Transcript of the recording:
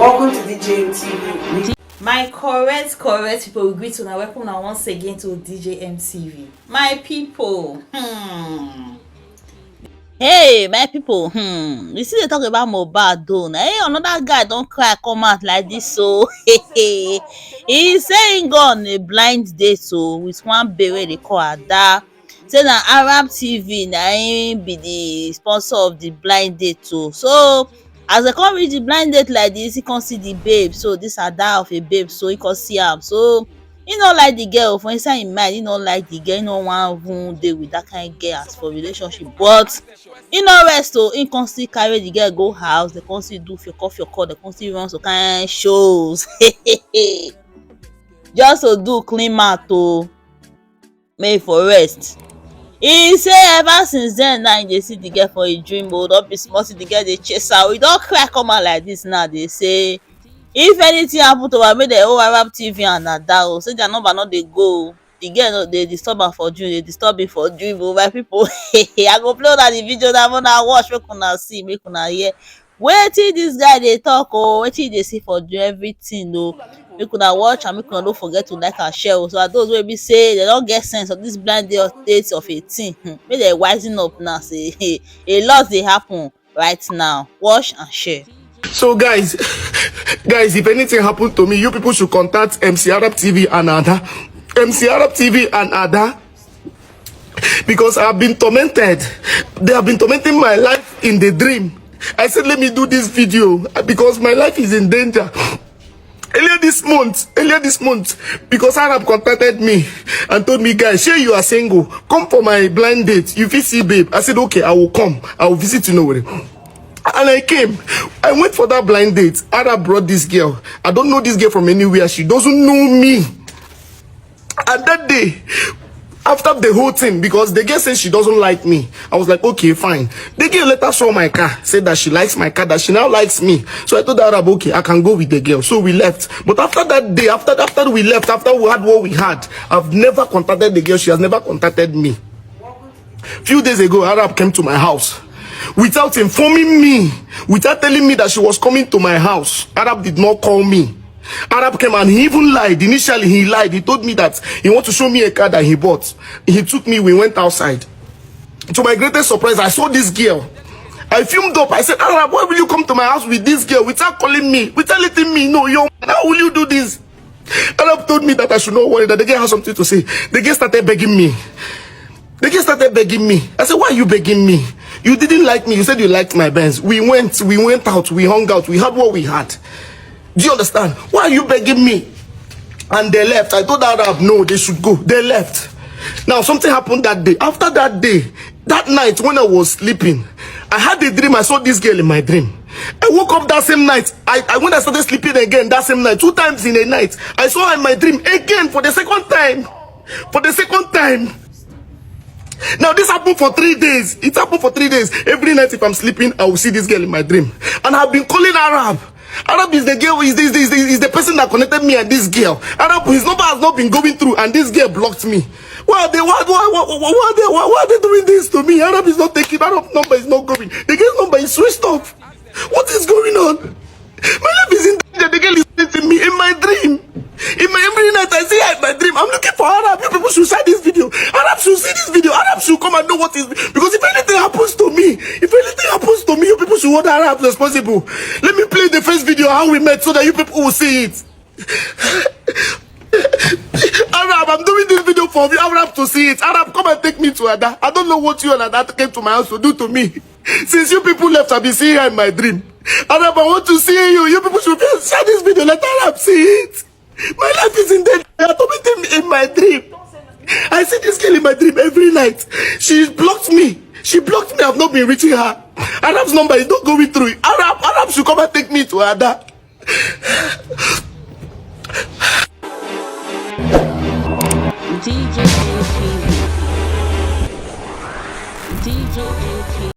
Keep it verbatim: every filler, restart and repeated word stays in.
Welcome to D J M T V. My correct, correct people, we greet una, welcome una once again to D J M T V. My people, hmm. Hey, my people, hmm. We still dey talk about Mohbad though. Na him another guy don cry come out like this, so he say he go on a blind date so with one babe wey dey call Ada. Say na Arab T V na him be the sponsor of the blind date o. So as dem come reach the blind date like this, he come see the babe. So this Ada of a babe, so he come see am. So he no like the girl for inside him mind. He no like the girl. He no wan even dey with that kind girl as for relationship. But he no rest o. He come still carry the girl go house. Dem come still do fioko fioko. Dem come still run some kind shows. Just to do clean mouth o. Make e for rest. He say ever since then now he dey see the girl for a dream o. Don be small see the girl dey chase am. He don cry come out like this now. Dey say if anything happen to am, make dem hold Arab T V and Ada o. Say their number no dey go o. The girl no dey disturb am for dream, dey disturb him for dream o. My people, I go play una the video now, una watch, make una see, make una hear wetin this guy dey talk o, wetin he dey see for dream, everything o. Make una watch and make una no forget to like and share o. So those wey be say dem don get sense of this blind date of eighteen, hmm, make dem wisen up now. Say a lot dey happen right now. Watch and share. So guys, guys, if anything happened to me, you people should contact M C Arab T V and Ada. M C Arab T V and Ada, because I've been tormented. They have been tormenting my life in the dream. I said, let me do this video because my life is in danger. Earlier this month, earlier this month, because Arab contacted me and told me, guys, shey you are single, come for my blind date. You fit see babe. I said, okay, I will come. I will visit you nowhere. And I came. I went for that blind date. Arab brought this girl. I don't know this girl from anywhere. She doesn't know me. And that day, after the whole thing, because the girl said she doesn't like me, I was like, okay, fine. The girl later saw my car, said that she likes my car, that she now likes me. So I told the Arab, okay, I can go with the girl. So we left. But after that day, after after we left, after we had what we had, I've never contacted the girl. She has never contacted me. Few days ago, Arab came to my house without informing me, without telling me that she was coming to my house. Arab did not call me. Arab came and he even lied. Initially, he lied. He told me that he want to show me a car that he bought. He took me, we went outside. To my greatest surprise, I saw this girl. I fumed up. I said, Arab, why will you come to my house with this girl without calling me, without letting me know? Yo, how will you do this? Arab told me that I should not worry, that the girl has something to say. The girl started begging me. The girl started begging me. I said, why are you begging me? You didn't like me. You said you liked my Benz. We went, we went out, we hung out, we had what we had. Do you understand? Why are you begging me? And they left. I told Arab, no, they should go. They left. Now, something happened that day. After that day, that night when I was sleeping, I had a dream. I saw this girl in my dream. I woke up that same night. I, I when I started sleeping again that same night, two times in a night, I saw her in my dream again for the second time. For the second time. Now this happened for three days. It happened for three days. Every night if I'm sleeping, I will see this girl in my dream. And I've been calling Arab. Arab is the girl, is, is, is, is the person that connected me and this girl. Arab, his number has not been going through, and this girl blocked me. Why are they, why, why, why, why, why, are they, why, why are they doing this to me? Arab is not taking, Arab number is not going. The girl's number is switched off. What is going on? My life is in danger. The girl is chasing me in my dream. In my every night, I see her in my dream. I'm looking for Arab. You people should share this video. Arab should see this video. Arab should come and know what is, because if anything happens to me, if anything happens to me, you people should hold Arab responsible. Let me play the first video how we met so that you people will see it. Arab, I'm doing this video for you. Arab to see it. Arab, come and take me to Ada. I don't know what you and Ada came to my house to do to me. Since you people left, I've been seeing her in my dream. Arab, I want to see you. You people should share this video. Let Arab see it. My life is in danger. They are tormenting me in my dream. I see this girl in my dream every night. She blocked me. She blocked me. I've not been reaching her. Arab's number is not going through. Arab, Arab should come and take me to Ada. D J A P B. D J A P B.